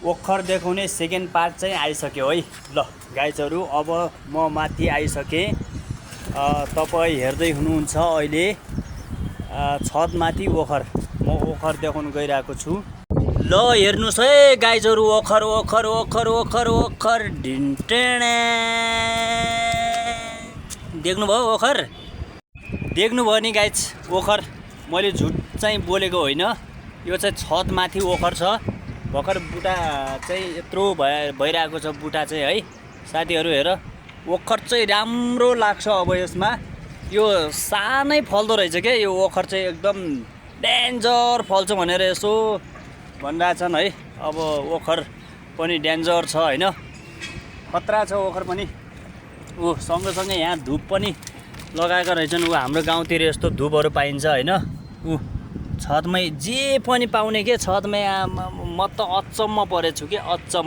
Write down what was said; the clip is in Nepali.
ओखर देखाउने सेकेन्ड पार्ट चाहिँ आइसक्यो है। ल गाइजहरू, अब म माथि आइसकेँ। तपाईँ हेर्दै हुनुहुन्छ अहिले छतमाथि ओखर। म ओखर देखाउन गइरहेको छु। ल हेर्नुहोस् है गाइजहरू, ओखर ओखर ओखर ओखर ओखर ढिन्टेणे। देख्नुभयो ओखर? देख्नुभयो नि गाइज ओखर। मैले झुट चाहिँ बोलेको होइन। यो चाहिँ छतमाथि ओखर छ। भर्खर बुटा चाहिँ यत्रो भइरहेको छ बुटा चाहिँ है साथीहरू। हेर, ओखर चाहिँ राम्रो लाग्छ। अब यसमा यो सानै फल्दो रहेछ क्या। यो ओखर चाहिँ एकदम डेन्जर फल्छ भनेर यसो भनिरहेछन् है। अब ओखर पनि डेन्जर छ होइन, खतरा छ ओखर पनि। सँगसँगै यहाँ धुप पनि लगाएका रहेछन्। हाम्रो गाउँतिर यस्तो धुपहरू पाइन्छ होइन। छतमै जे पनि पाउने के छतमै। म त अचम्म परेछु कि अचम्म।